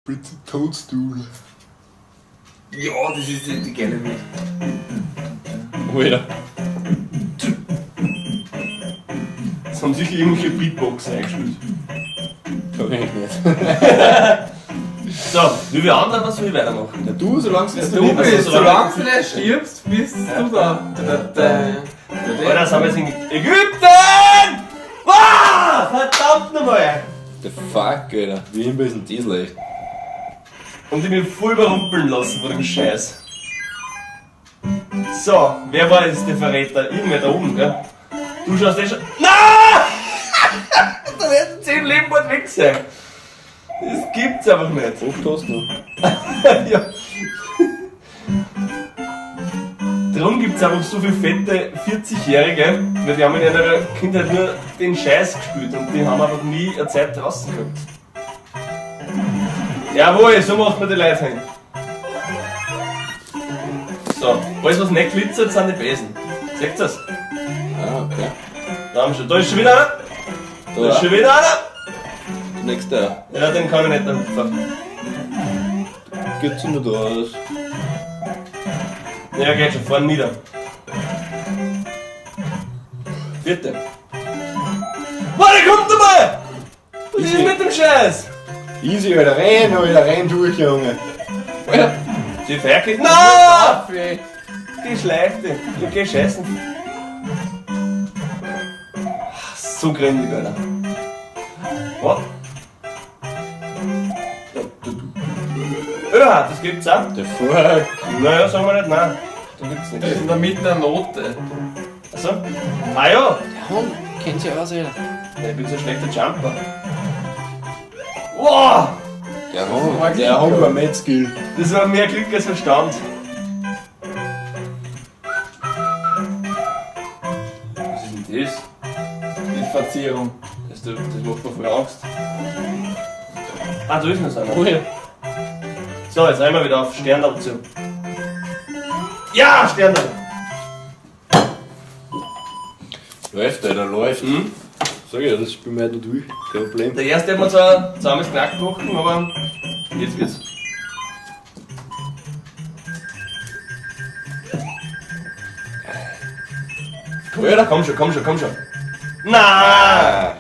Bitte Toadstool. Ja, das ist die geile Musik. Alter. Das haben sicher irgendwelche Beatboxer eingespielt. Glaub ich nicht. So, wie wir anderen, was soll ich weitermachen? Ja, du, solange es Du bist, solange du nicht stirbst, bist du da. Da, da, da. Alter, sind wir jetzt in Ägypten! Ah, verdammt nochmal! The fuck, Alter. Wie immer ist denn das leicht? Und ich mich voll überrumpeln lassen von dem Scheiß. So, wer war jetzt der Verräter? Irgendwer da oben, gell? Du schaust eh schon. Nein! Da werden 10 Leben bald weg sein. Das gibt's einfach nicht. Oft hast du. Ja. Darum gibt's einfach so viele fette 40-Jährige, weil die haben in ihrer Kindheit nur den Scheiß gespielt und die haben einfach nie eine Zeit draußen gehabt. Jawohl, so macht man die Leute hin. So, alles was nicht glitzert, sind die Besen. Seht ihr das? Ah, okay. Da haben wir schon. Da ist schon wieder einer. Da ist Da, schon wieder einer. der nächste. Ja, den kann ich nicht einfach. Geht's nur da aus. Ja, geht schon, fahren nieder. Vierte. Warte, kommt nochmal! Was ist mit dem Scheiß? Easy, Alter. Renn, Alter. Renn durch, Junge. Alter. Die Ferkel. Na! Kaffee. Die Schleichte. Ich geh scheißen. So grindig, Alter. Was? Ja, das gibt's auch. The fuck. Naja, sagen wir nicht, nein. Da gibt's Da ist nichts. in der Mitte eine Note. Achso. Ah ja! Der Hund kennt sich aus, Alter. Ja, ich bin so ein schlechter Jumper. Wow! Der Hund, der Hund war mad Skill. Das war mehr Glück als Verstand. Was ist denn das? Die Verzierung. Das macht mir voll Angst. Ah, da ist noch einer. Oh ja. So, jetzt einmal wieder auf Stern dazu. Ja, Stern Läuft, Alter, läuft. Mhm. Sag ich ja, das spielen wir heute noch durch. Kein Problem. Der erste hat mir zwar zusammen das Knack gebrochen, aber jetzt wird's. Alter. Komm schon, komm schon, komm schon. Na! Ah.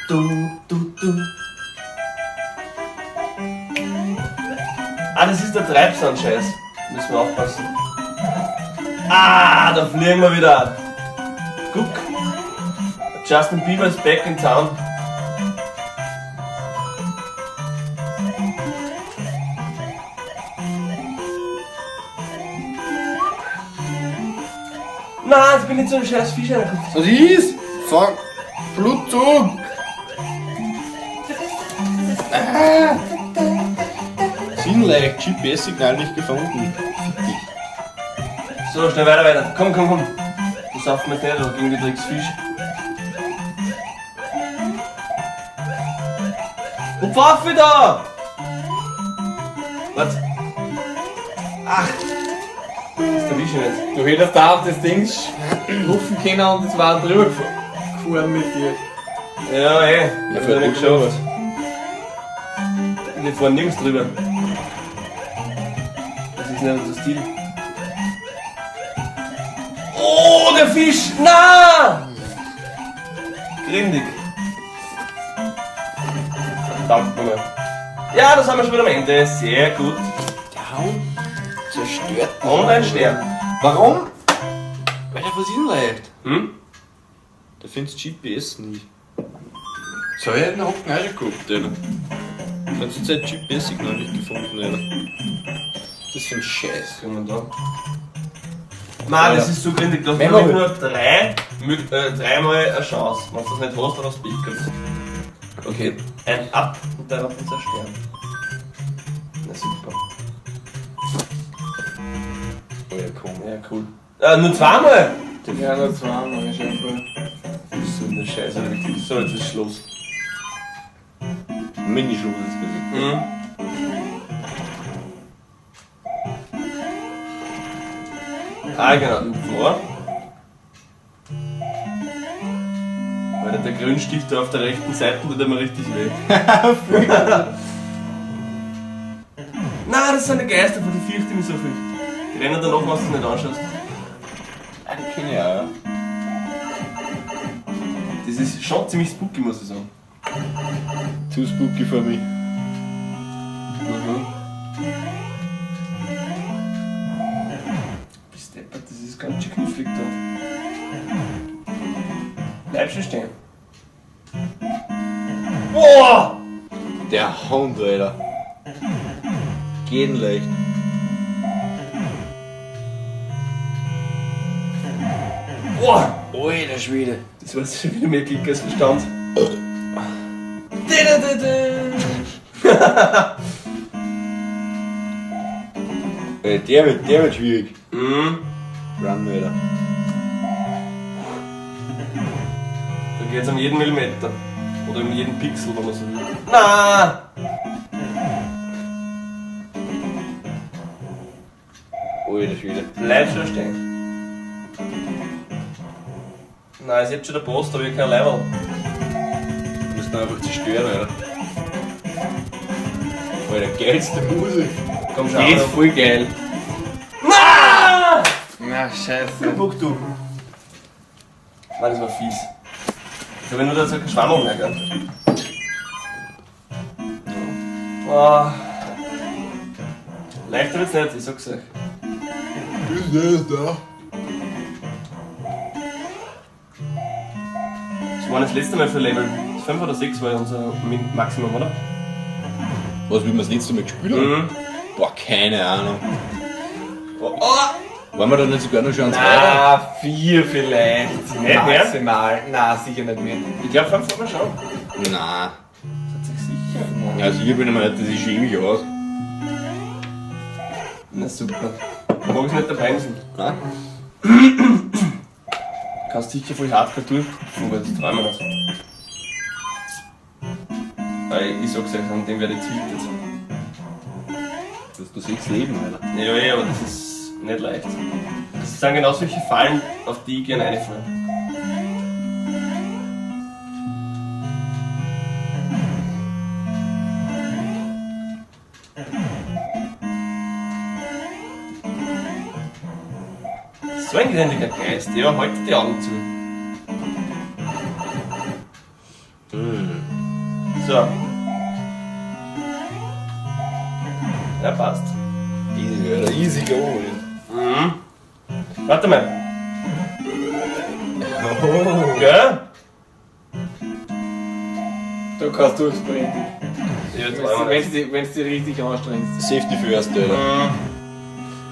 Du, du, du. Ah, das ist der Treibsand-Scheiß. Müssen wir aufpassen. Ah, da fliegen wir wieder. Guck. Justin Bieber ist back in town. Na, jetzt bin ich zu einem scheiß Fisch reingekommen. Was ist? Fang. Blutzug. Ah. Sinnleicht, GPS-Signal nicht gefunden. Fick dich. So, schnell weiter, weiter. Komm, komm, komm. Du sauf mit der da gegen die Drecksfisch. Wo Pfaffe da? Was? Ach. Das erwische ich nicht. Du hättest da auf das Ding rufen können und es war drüber gefahren mit dir. Ja, eh. Ich Ja, hab ja nicht voll gut. geschafft. Wir fahren nirgends drüber. Das ist nicht unser Stil. Oh, der Fisch! Na! Grindig. Verdammt nochmal. Ja, das haben wir schon wieder am Ende. Sehr gut. Der Hund zerstört. Und ein Stern. Warum? Weil der was ist denn leicht? Hm? Da findest du GPS nie. So, ich hab den Hocken auch schon geguckt, Alter. Die ganze Zeit GPS-Signal nicht gefunden, Alter. Das ist ein Scheiß. Kommen da. Mann, das ist so grindig. Du hast Memory. nämlich nur dreimal eine Chance. Wenn du das nicht hast, dann hast du Pech gehabt. Okay. Ein Ab und darauf unser Stern. Na super. Oh ja, komm. Ja, cool. Nur zweimal! Ja, nur zweimal scheinbar. Das ist so eine Scheiße, wirklich. So, jetzt ist Schluss. Mini-Schluss ist gesehen. Mhm. Ah, genau. Vor. Warte. Der Grünstich da auf der rechten Seite tut immer richtig weh. Nein, das sind die Geister, von die fürchte ich mich so viel. Die rennen danach, wenn du es nicht anschaust. Ah, die kenne ich auch, ja. Das ist schon ziemlich spooky, muss ich sagen. Too spooky for me. Mhm. Bist deppert, das ist ganz schön knifflig da. Bleib schon stehen. Boah! Der Hund, Alter. Geht leicht. Boah! Alter Schwede. Das war jetzt schon wieder mehr Glück als Verstand. Der wird schwierig. Mhm. Run, Alter. Da geht's um jeden Millimeter. Oder um jeden Pixel, wenn man so will. Na! Alter Schwede. Bleib schon stehen. Nein, ist jetzt schon der Post, aber ich hab kein Level. Du musst ihn einfach zerstören, Alter. Alter, geilste Musik. Komm, schau Die ist mal. voll geil. Na! Na, scheiße. Guck du. Nein, das war fies. Jetzt hab ich nur dazu keinen Schwamm mehr, gell? Oh. Leichter wird's nicht, ich sag's euch. Da. Das war das letzte Mal für Level 5 oder 6 war ja unser Maximum, oder? Was, wie wir das letzte Mal gespielt haben? Mhm. Boah, keine Ahnung. Oh, oh. Waren wir da nicht sogar noch schon eins weiter? Na, 4 vielleicht. Nicht mehr? Maximal. Na, sicher nicht mehr. Ich glaube 5 haben wir schon. Nein. Seid ihr sicher? Also ich bin mir nicht, das ist schon ewig aus. Na super. Magst nicht dabei bremsen. Nein? Kannst sicher voll hardcore durchhupfen, aber das träumen wir nicht. Weil ich sag's euch, an dem werde ich tiltet. Das hast du 6 Leben, Alter. Ja, ja, aber das ist nicht leicht. Das sind genau solche Fallen, auf die ich gerne reinfalle. So ein grindiger Geist, ja, halt die Augen zu. So. Ja, passt. Easy, Alter. Easy going. Mhm. Warte mal. Oh. Gell? Du kannst durchsprinten. Ja, jetzt wollen wir Wenn du dich richtig anstrengst. Safety first, Alter.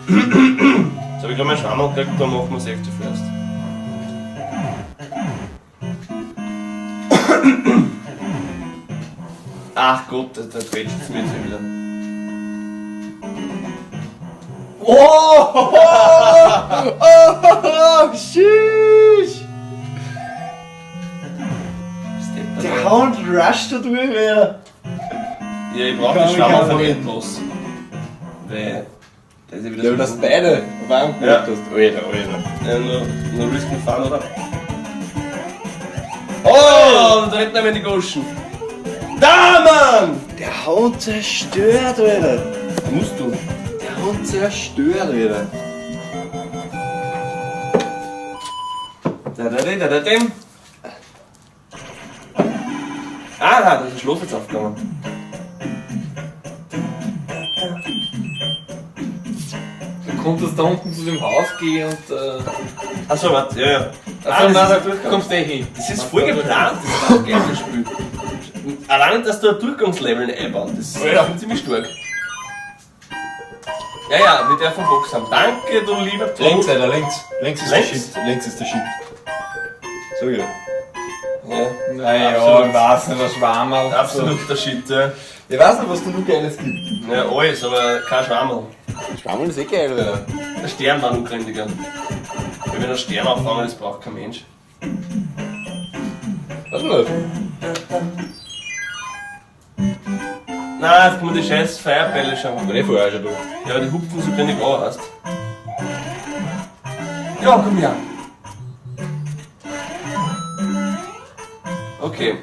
Mhm. Jetzt hab ich gerade meinen Schwamm gekriegt, da machen wir Safety first. Ach Gott, da quetscht es mir jetzt wieder. Oh! Oh! Sheesh! Der Hound rusht da durch, Alter. Ja, ich brauch den Schwamm auf den Endboss. Weil, der ist ja wieder Ja, so aber dass beide auf einmal Ja. gemacht hast. Alter, Alter. Ja, nur Risk and Fun, oder? Oh, da hinten haben wir die Goschen. Da, Mann! Der Hound zerstört, Alter. Musst du. Der Hund zerstört, Alter. Da, da, da, da, da, da. Aha, da ist ein Schloss jetzt aufgegangen. Du konntest da unten zu dem Haus gehen und. Achso, warte, ja, ja. Achso, das nein, ist da ein Durchgang. kommst du eh hin. Das ist voll geplant, das ist ein geiles Spiel. Allein, dass du ein Durchgangslevel einbauen, das ist Ja. ziemlich stark. Ja, ja, wir dürfen Box haben. Danke, du lieber Tod. Links, Alter, links. Links ist Links? der Shit. Links ist der Shit. Sag ich ja. Ja, Naja, Absolut. ich weiß nicht, ein Schwammerl. absoluter Shit, ja. Ich weiß nicht, was da noch Geiles gibt. Ja, alles, aber kein Schwammerl. Schwammerl ist eh geil, Alter. Der Stern war notwendiger. Wenn wir einen Stern auffangen, das braucht kein Mensch. Weiß nicht. Nein, jetzt kommen die scheiß Feuerbälle schon. War eh vorher schon da. Ja, aber die hupfen so wenig an, weißt. Ja, komm her. Okay.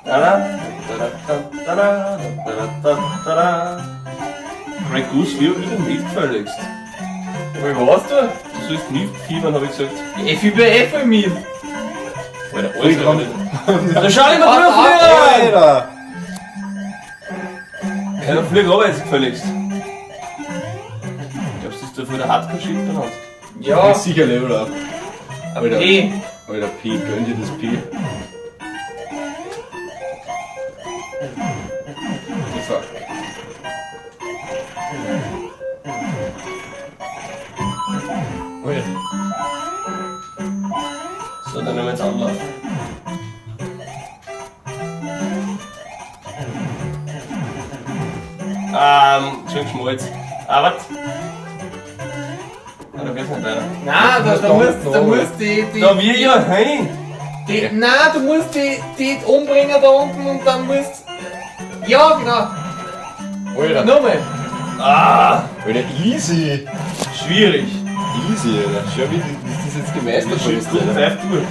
Tada, tada, tada, tada, tada, tada. Grey Goose, wie wieder mitgefälligst. Aber was du? Du sollst nicht fiebern, hab ich gesagt. Ich fieber eh voll mit. Alter, Voll alles dran. Da schau ich mal drüber fliegen! Alter! Ja, dann flieg aber jetzt gefälligst. Glaubst du, das ist da voll der Hardcore-Shit benannt? Ja, Ist sicher Level up. Alter. P. Alter, P, gönn dir das P. The fuck. Alter. So, dann nehmen wir jetzt Anlauf. Schön geschmolzen. Ah, warte. Ah, da geht's nicht weiter. Nein, da musst die, Da wir ja hin! die, nein, du musst die umbringen da unten und dann musst, ja, genau. Alter. Nochmal. Ah, Alter, easy! schwierig. Easy, Alter. Schau, wie das jetzt gemeistert Das ist, Schild Alter. pfeift durch.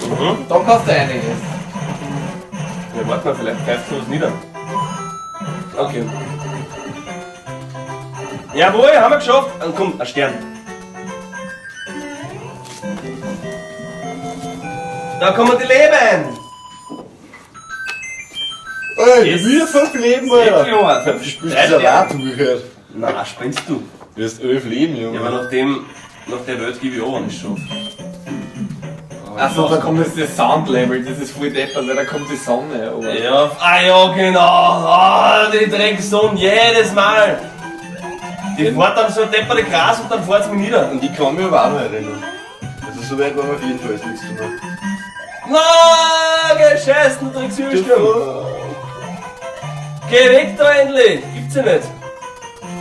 Mhm. Da kannst du einiges. Ja, warte mal, vielleicht pfeift was nieder. Okay. Jawohl, haben wir geschafft. Und komm, ein Stern. Da kommen die Leben! Ey, Yes. wir 5 Leben, Alter! Junge, fünf Du spielst drei das Sterne. auch durchgehört. Na, spinnst du? Du hast 11 Leben, Junge. Ja, aber nach der Welt gebe ich auch nicht schon. Achso, da kommt jetzt das Soundlevel, das ist voll deppert, weil da kommt die Sonne. Aber. Ja, ah ja, genau. Ah, die Drecksonne, jedes Mal. Die fährt dann so ein depperte Gras und dann fährt sie mich nieder. Und ich kann mich aber auch noch erinnern. Also so weit waren wir auf jeden Fall das letzte Mal. Na, gescheißen, Drecksübelsturm. Geh weg da endlich. Gibt's ja nicht.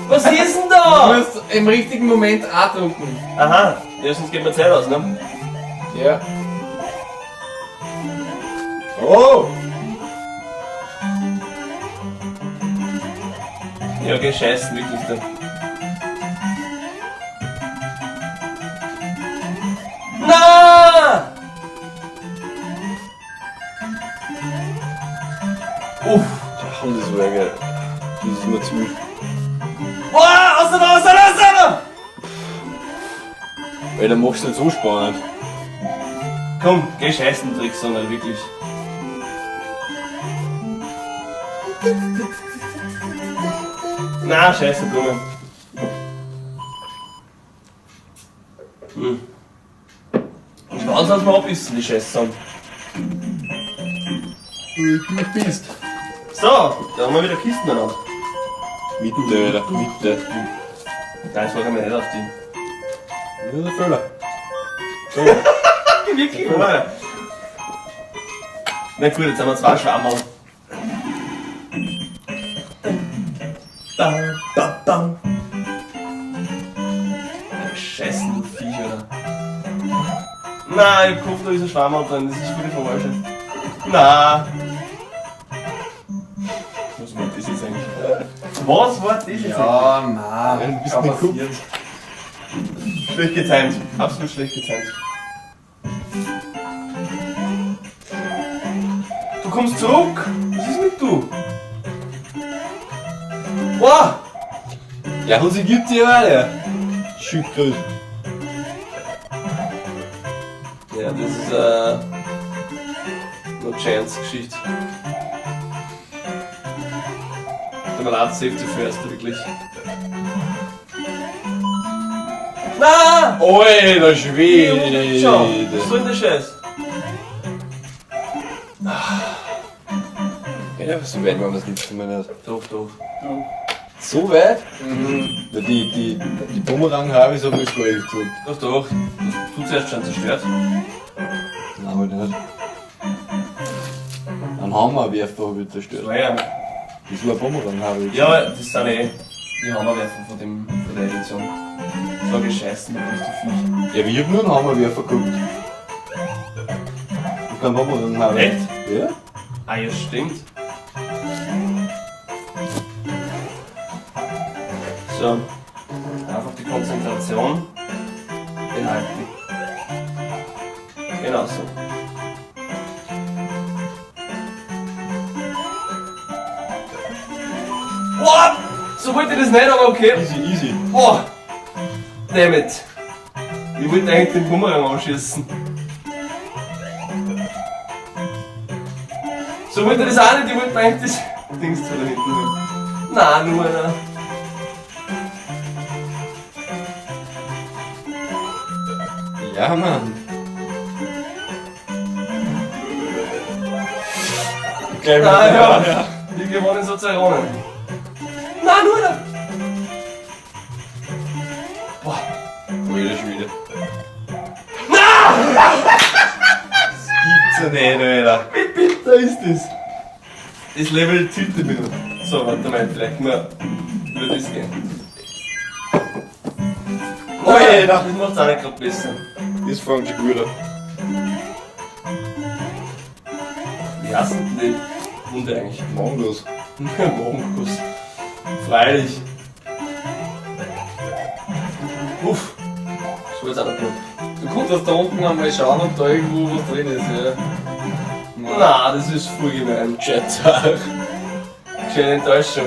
Was ist denn Du da? musst im richtigen Moment A drücken. Aha, ja, sonst geht mir Zeit aus, ne? Ja. Oh! Ja, gescheißen, wirklich da. Na! Uff. Ach, das war geil. Das ist mir zu. Boah, außer da, außer da, außer da! Alter, machst du nicht so spannend. Komm, geh scheißen, Drecksonne, wirklich. Na, scheiße, Blume. Hm. Und Schwanz hat's mir abbissen, die Scheiße. Du bist. So, da haben wir wieder Kisten benannt. Mitte, Alter, Mitte. Nein, das war mir nicht auf die. Nur der Fehler. So. Wirklich, oder? Na gut, jetzt haben wir zwei Schwammerl. Bam, bam, bam. Ja, Scheiße, du Viech, oder? Nein, ich hab gehofft, da ist ein Schwammerl drin. Das ist voll die Verarsche. Na. Was war das jetzt eigentlich? Was war das jetzt eigentlich? Ja, nein. Du bist Kann nicht passieren. Schlecht getimt. Absolut schlecht getimt. Du kommst zurück! Was ist mit du? Boah! Ja, und sie gibt dir alle. Schüttel. Ja, das ist No Chance Geschichte. Tut mir leid, Safety first, wirklich. Na! Alter Schwede. Schau, was soll denn der Scheiß? Ja, so weit waren wir das letzte Mal nicht. Doch, doch. So weit? Mhm. Ja, die Bumerang-Harvis hat mich gar nicht gezuckt. Doch, doch. Du zuerst schon zerstört. Nein, aber nicht. Ein Hammerwerfer habe ich zerstört. War ja. Das war ein Bumerang-Harvis. Ja, aber das sind eh die Hammerwerfer von der Edition. Das war gescheißen, das ist Viech. Ja, aber ich hab nur einen Hammerwerfer geguckt. Und keinen Bumerang-Harvis. Echt? Ja? Ah ja, stimmt. So, Konzentration behalten. Genau so. Boah! So wollte ich das nicht, aber okay. Easy, easy. Boah! Damn it! Ich wollte eigentlich den Bumerang anschießen. So wollte ich das auch nicht, ich wollte eigentlich das Dings da hinten holen. Nein, nur einer. Ja, Mann. Gleich Nein, wieder. ja. Die gewonnen so zerronnen. Nein, nur einer! Boah. Alter Schwede. Nein! Das gibt's ja nicht, Alter. Wie bitter ist das? Das Level tiltet mich noch. So, warte mal, vielleicht mal über das gehen. Alter! Das macht's auch nicht grad besser. Das fängt schon gut an. Wie heißen denn die Hunde eigentlich? Mongos. Mongus. Freilich. Uff. So jetzt auch noch knapp. Du konntest da unten einmal schauen, ob da irgendwo was drin ist, ja. Nein. Na, das ist voll gemein. Gescheit Sache. Schöne Enttäuschung.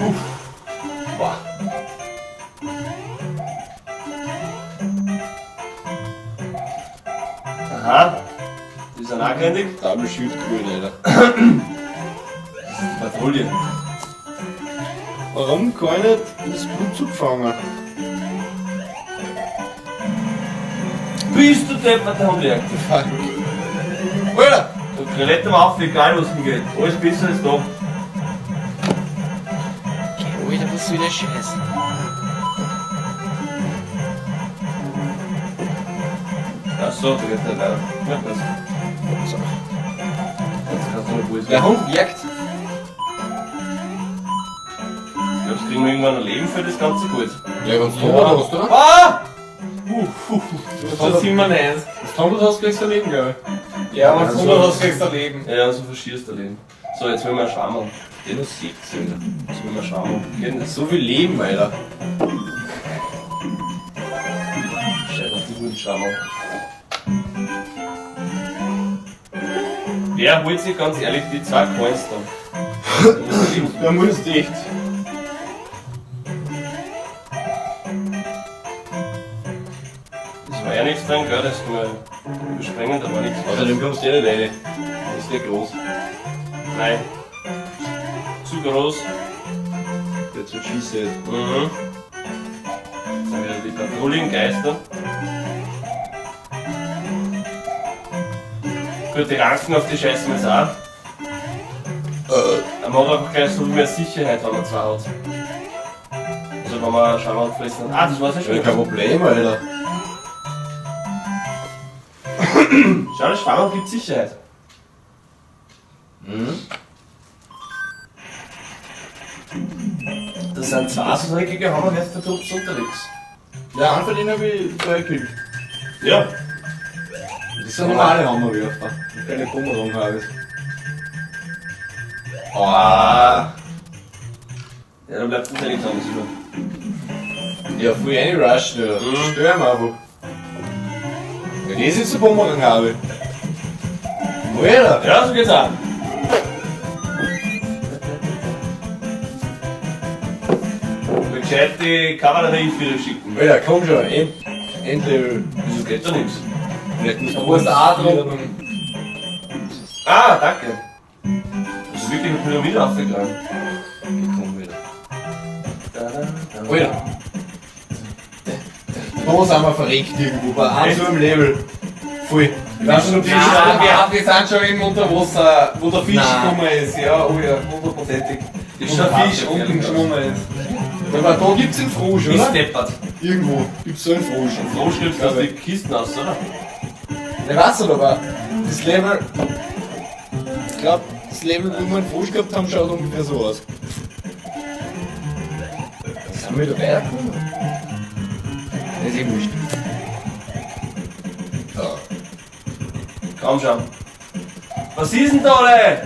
Uff. Boah. Aha. Die sind auch grindig. Double Schildgrün, Alter. Patrouille. Warum kann ich nicht das Blut fangen? Bist du deppert, der Hund aktiv. Fuck. Alter! Du kletter mal auf, egal was hingeht. Alles besser als da. Alter, was soll der Scheiß? Ach so, da geht der weiter. Ja, passt. So. Jetzt kannst du noch wo ist. Der Hund jagt. Ich glaub, kriegen wir irgendwann ein Leben für das ganze Gut. Ja, wenn du 100 hast, oder? Ah! Das 97. Wenn du 100 hast, kriegst du ein Leben, glaube ich. Ja, wenn du Ja, 100 so. hast, kriegst du ein Leben. Ja, so verschierst du Leben. So, jetzt wollen wir schauen. Der nur 17. Jetzt wollen wir schauen. Geht denn das? So viel Leben, Alter. Scheiß auf die guten Schaumann. Wer holt sich ganz ehrlich die zwei Coins da? Da musst du echt. Das war ja nichts drin, gell? Das können wir überspringen, da war nichts. Außerdem kommst du eh nicht rein. Das ist der groß. Nein. Zu groß. Jetzt wird schießen. Mhm. Jetzt sind wieder die Patrouillengeister. Gut, die Ranken auf die scheißen wir jetzt auch. Man hat einfach gleich so viel mehr Sicherheit, wenn man zwei hat. Also wenn man Schaumann gefressen hat. Ah, das war's ja Ja, schon. kein Problem, Alter. Schau, das Schwammerl gibt Sicherheit. Mhm. Das sind zwei so dreckige Hammerwerfer-Trupps unterwegs. Ja, einen von denen hab ich zwei gekillt. Ja. Das sind normale Hammerwerfer. Und keine Bumerang habe ich. Ah. Ja, da bleibt uns ja nichts anderes über. Ja, voll reinrushen, Alter. Mhm. Stör mich einfach. Ja, das ist ein Bumerang habe ich. Alter! Ja, so geht's auch. Mal gescheit die Kavallerie für schicken. Alter, komm schon, Endlevel. Wieso geht da nichts? Vielleicht musst Du musst auch drucken. Ah, danke. Das ist wirklich eine Pyramide aufgegangen. Komm wieder. Alter. Da sind wir verreckt irgendwo, bei einem so einem Level. Voll. Ich weiß nicht, ob die Nein, schon. wir sind schon eben unter Wasser, wo der Fisch Nein. gekommen ist. Ja, oh ja, hundertprozentig. Das Wo der schaut Fisch gefährlich unten aus. geschwommen ist. Aber da gibt's einen Frosch, Ist oder? deppert. Irgendwo gibt's so einen Frosch. So schreibst du aus die Kisten aus, oder? Ich weiß nicht, aber das Level. Ich glaub, das Level, wo wir einen Frosch gehabt haben, schaut ungefähr so aus. Sind wir da weitergekommen? Das ist eh wurscht. Ja. Komm schon. Was ist denn da, Leute?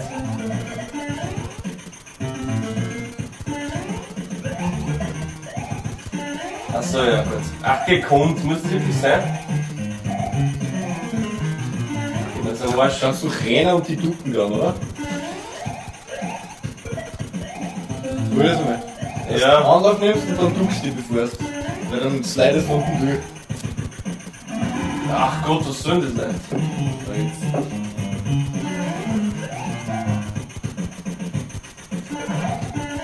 Achso, ja, gut. Ach, gekonnt, muss das wirklich sein? Das ist ein Arsch. Kannst du rennen und die ducken dann, oder? Probier das mal. Dass Ja. du Anlauf nimmst und dann duckst du die, bevor du. Weil dann slidest du unten durch. Ach Gott, was soll denn das denn?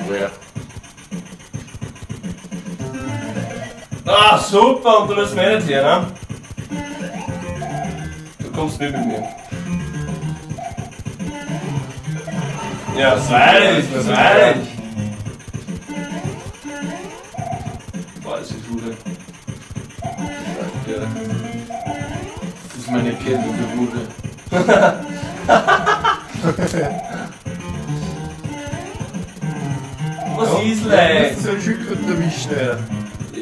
Ja. Ah, super, und du lässt mich nicht her, ne? Du kommst nicht mit mir. Ja, freilich, freilich. Boah, das ist Ruhe. Ja. Das ist meine Kette für Ruhe. Was ist leicht? So ein Schildkröten erwischen, Alter.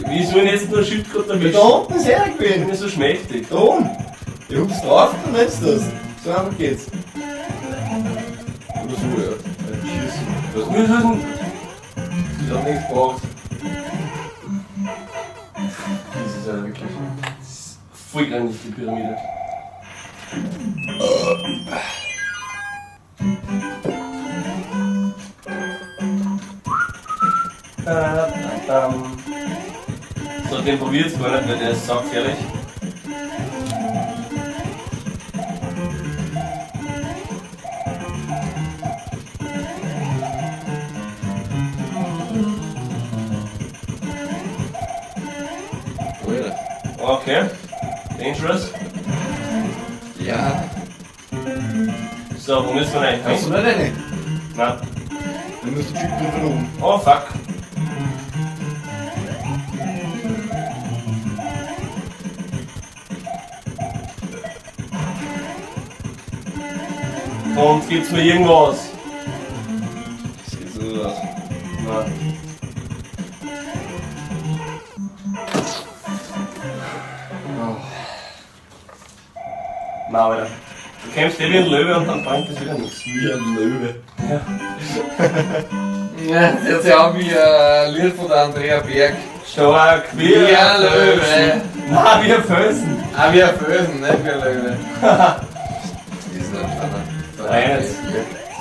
Wie soll ich jetzt nur Schildkröte erwischen? Da unten ist er Ich bin gewesen. ja so schmächtig. Da oben. Du hupst drauf, dann nimmst du das. So einfach geht's. Oder so, ja. Schießen. Wir müssen. Das hat nichts gebraucht. Das ist ja wirklich. Das ist voll gründlich, die Pyramide. So, den probier ich jetzt gar nicht, weil der ist saugefährlich. Alter. Okay. Dangerous. Ja. So, wo müssen wir eigentlich Kannst du hin? nicht rein? Nein. Dann musst du die Schildkröte von oben. Oh fuck. Und gibt's mir irgendwas? Das geht so aus. Nein. Nein, Alter. Du kämpfst eh wie ein Löwe und dann bringt das wieder nichts. Wie ein Löwe. Ja. Ja, das hört sich an wie ein Lied von der Andrea Berg. Stark wie Wie ein Löwe. Nein, wie ein Felsen. Ah, wie ein Felsen, nicht wie ein Löwe. Das ist ein kleiner. Nein, jetzt.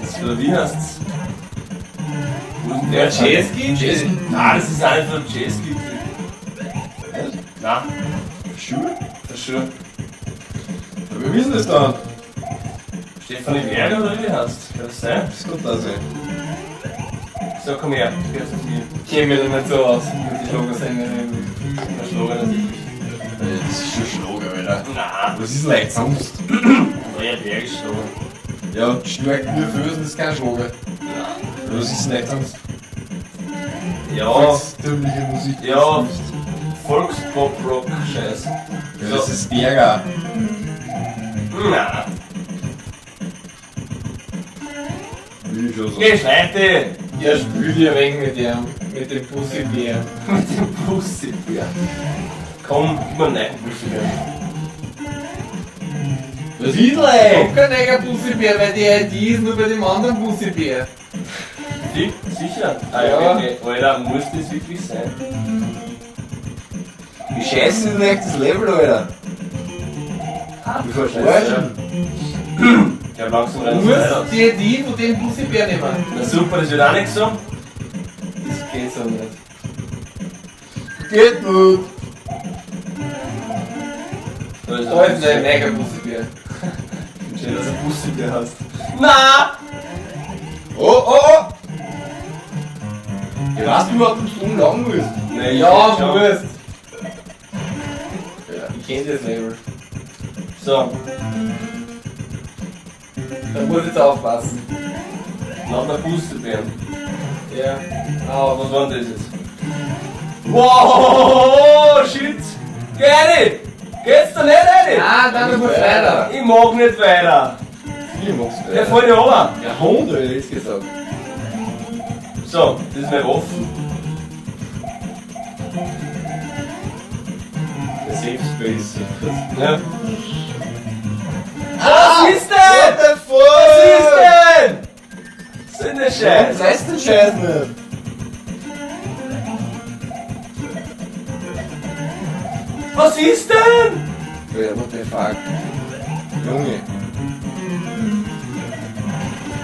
Das ist für wie heißt's? Wo ist denn der? Jazz-Gipfel? Jazz. Nein, das ist auch nicht für Jazzgipfel. Nein, Schuhe? das ist schon. Aber wie ist denn das dann? Stefanie Berger oder wie heißt? Kann das sein? Das kann da sein. So, komm her. Du gehst zu mir. Ich kenn mich da nicht so aus mit den Schlagersängerin. Der Schlager natürlich. Das ist schon Schlager, Alter. Nein. Was ist denn eigentlich sonst? Andrea Berg ist Schlager. Ja, und stark wie ein Felsen ist kein Schlager. Ja. Was ist denn eigentlich sonst? Ja, Volkstümliche Musik. ja. Volkspop-Rock-Scheiß. Ja, das ist Berger. Nein. Will ich schon sagen. Geh, Schleite! Ja, spül dir ein wenig mit dem, mit dem Pussybär. Mit dem Pussybär. Komm, gib mir einen neuen Pussybär. Was ist Ich denn eigentlich? hab keinen eigenen Pussybär, weil die ID ist nur bei dem anderen Pussybär. Die? Sicher? Ah, Ja. Okay. Alter, muss das wirklich sein? Wie scheiße ist denn eigentlich das Level, Alter? Ah, Wie verarschen? Ich hab langsam Du rein musst die ID von dem Pussybär nehmen. Na super, das wird auch nichts so. Das geht so nicht. Geht nicht. Da ist Da ist ein neuer Pussybär. Schön, dass du Pussybär hast. Na! Oh, oh, oh! Ja, weißt du überhaupt, ob du lang musst? Nee, Ja, schon. du musst. Ja, ich kenn das Level. So, Da muss ich jetzt aufpassen. lauter Pussybären. Ja. Ah, Was war denn das jetzt? Wow, shit! Geh rein! Geht's da nicht rein? Ah, nein, du musst weiter. Ich mag nicht weiter. Ich mag's Der fällt ja runter. Ja, Hund, hätte ich jetzt gesagt. So, das ist meine Waffe. Der Safe Space. Ja. Was ist denn? What the fuck? Was ist denn? Was ist denn der Scheiß? Was heißt denn Scheiß nicht? Was ist denn? Ja, what the fuck. Junge.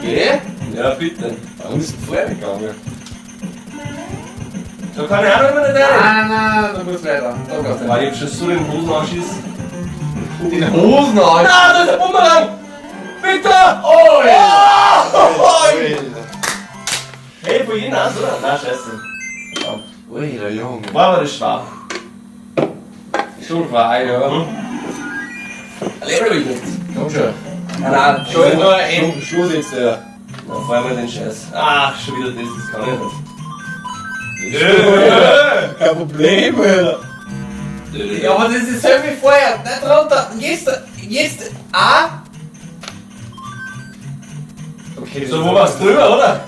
Geh? Ja, bitte. Warum ist denn vorher gegangen? Da kann ich auch noch immer nicht rein. Nein, nein, nein, du musst weiter. Da geht's Boah, ich hab schon so den Hosen anschießen. Den Hosen an. Nein, da ist ein Bumerang! Bitte! Oh, ja. Hey, von jedem eins, oder? Nein, scheiße. Alter, Junge. War aber das schwach. Schon war, ja. Level jetzt. Komm schon. Nein, nein, schon nur ein. Schluss jetzt, ja. Na, vor allem den Scheiß. Ach, schon wieder das, das kann ich nicht. Kein Problem, Alter. Ja, aber das ist selber wie vorher. Nicht runter. Jetzt, jetzt, A. Okay. So, wo warst du drüber, oder?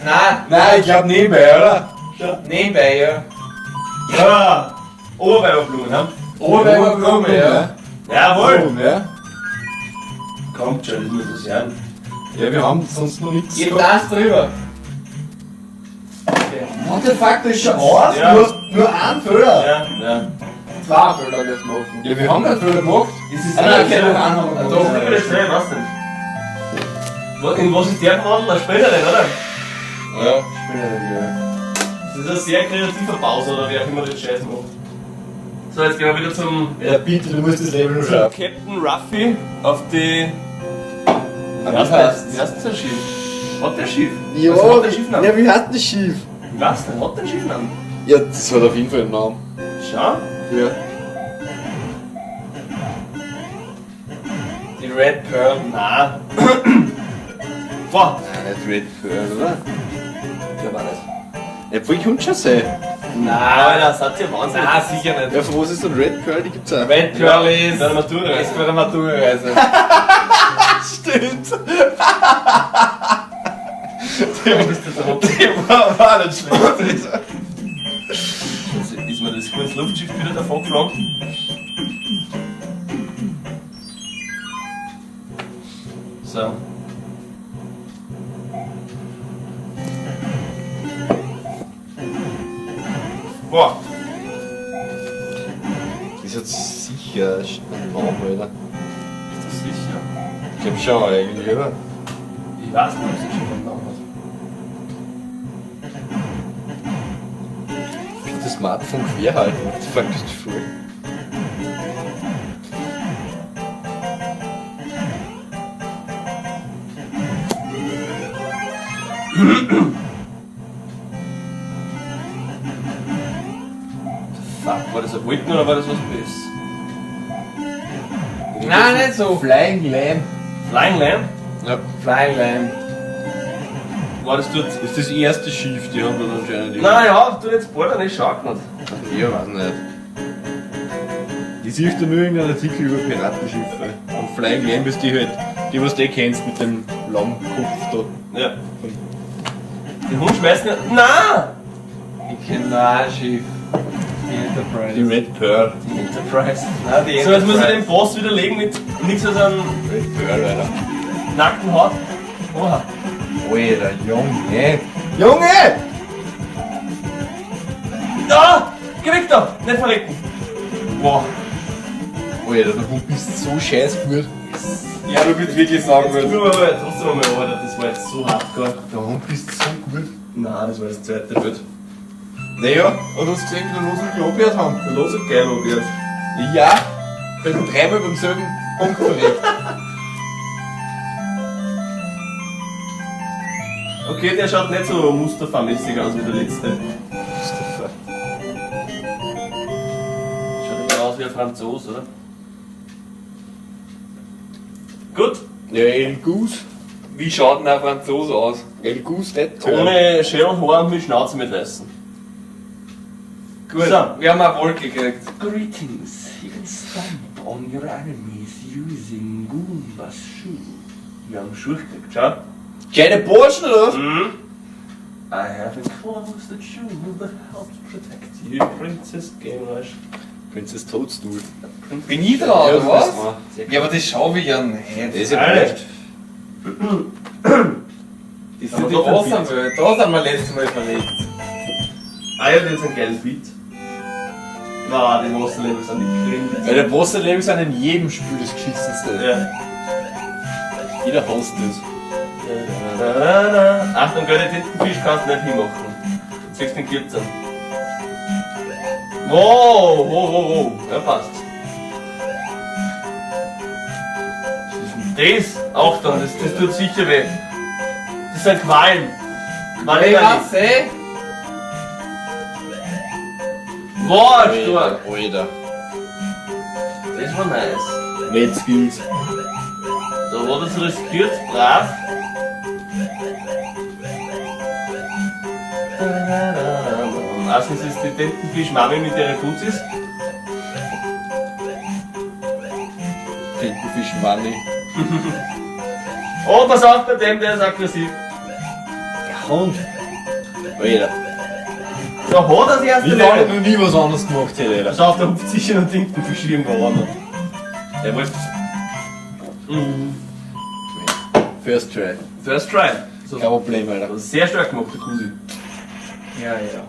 Nein, Nein, ich glaub nebenbei, oder? nebenbei, ja. Ja! Oberweiberblumen, ne? Oberweiberblume, ja. Jawohl! Oben, ja. Kommt schon, das muss es sein. Ja, wir haben sonst noch nichts. Jetzt eins drüber. Okay. What the fuck, das ist schon aus? Ja. Du hast nur einen Fehler. Ja, ja. Zwei Fehler jetzt machen. Ja, wir haben keinen Fehler gemacht. Ist es Ah, nein, okay, nicht doch, einen haben wir Das gemacht. ist wieder schnell, was denn? In was ist der verwandelt? Eine Spinnerin, oder? Ja, Spinnerin, ja. Das ist ein sehr kreativer Pause, oder wer auch immer den Scheiß macht. So, jetzt gehen wir wieder zum Ja, bitte, du musst das Level noch schaffen. Captain Ruffy auf die. Wie heißt Wie heißt denn sein Schiff? Hat der Schiff? Ja, Was hat der Schiffnamen? ja, wie heißt das Schiff? Ich weiß nicht, hat der Schiffnamen? Ja, das hat auf jeden Fall einen Namen. Schau. Ja. Die Red Pearl. Nein. Boah. Nein, nicht Red Pearl, oder? Der war nicht. Ja, wohl kommt schon sein. Nein, Alter, das hat ja Wahnsinn. Nein, sicher nicht. Ja, von was ist denn Red Pearl? Die gibt's auch. Red Pearl ist. Bei der Matura. Ist bei der Matura-Reise. Stimmt. Die war nicht schlecht. Ist mir das kurz Luftschiff wieder davon geflogen? So. Boah. Das ist jetzt sicher ein Name, oder? Ist das sicher? Ich glaub schon eigentlich, oder? Ich weiß nicht, ob es schon einen Namen hat. Ich das Smartphone quer halten. What the fuck ist das voll? Fuck, war das ein Wolken oder war das was Besseres? Nein, nicht so. Flying Lamb. Flying Lamb? Ja. Flying Lamb. War das dort? Ist das erste Schiff, die haben dann anscheinend. Nein, ja, du jetzt bald nicht schauen nicht. Ja, weiß nicht. Ich sehe da nur irgendeinen Artikel über Piratenschiffe. Und Flying Lamb ist die halt, die was du eh kennst mit dem Lammkopf da. Ja. Den Hund schmeißen ja. Nein! Ich kenn nur ein Schiff. Die Enterprise. Die Red Pearl. Die Enterprise. Nein, die So, jetzt muss ich Enterprise. den Boss widerlegen mit nichts als einem Red Pearl, Alter. nackten Haut. Oha. Alter, Junge! Junge! Ah! Geh weg da! Nicht verrecken! Boah. Alter, du bist so scheiß gut. Ja, du bist wirklich sagen Jetzt gut. tun wir aber trotzdem einmal, Alter, das war jetzt so hardcore. Der Hund bist so gut. Nein, das war das zweite Bild. Naja, und hast gesehen, wie der Losel gelobiert haben? Der Losel geil probiert. Ja, bin dreimal beim selben Punkt verreckt. Okay, der schaut nicht so Mustafa-mäßig aus wie der letzte. Mustafa. Schaut eher aus wie ein Franzose, oder? Gut. Ja, El Goose. Wie schaut denn ein Franzose aus? El Goose Red Pearl. Ohne Schädelhaar und mit Schnauze mit Weißen. Gut, So. wir haben eine Wolke gekriegt. Greetings. You can stomp on your enemies using Goomba's shoe. Wir haben Schuhe gekriegt, schau. Kleine Burschen, oder was? Mhm. I have enclosed a shoe that helps protect you, Princess Game Rush. Princess Toadstool. Bin ich dran, oder du was? bist dran. Ja, aber das schau ich ja nicht. Das ist ja Alter. wurscht. Das ist Aber die doch ein Wassermüll. Da sind wir letztes Mal verlegt. Ah, ja, jetzt einen geilen Beat. Na, die Wasserlevel sind die cringe. Weil der Wasserlevel sind in jedem Spiel das Geschissenste. Ja. Jeder hasst das. Na, na, na. Achtung, gell, den Tintenfisch kannst du nicht hinmachen. Siehst den 14. Wow, wow, wow, wow. Ja, passt. Was ist denn das? Achtung, das tut sicher weh. Das sind Quallen. Quallen. Ich weiß, eh. Wow, stark. Alter. Das war nice. Mad Skills. Da hat er's riskiert, brav. Erstens ist die Tintenfisch-Mami mit ihren Fuzis. Tintenfisch Money. Oh, pass auf bei dem, der ist aggressiv. Der Hund. Alter. Da hat er das erste Wie lange Level. noch nie was anderes gemacht hätte, Alter. Pass auf, da hupft sicher noch Tintenfisch irgendwo an. Der wollte. First try. First try. So, Kein Problem, Alter. sehr stark gemacht, der Kusi. Ja, ja.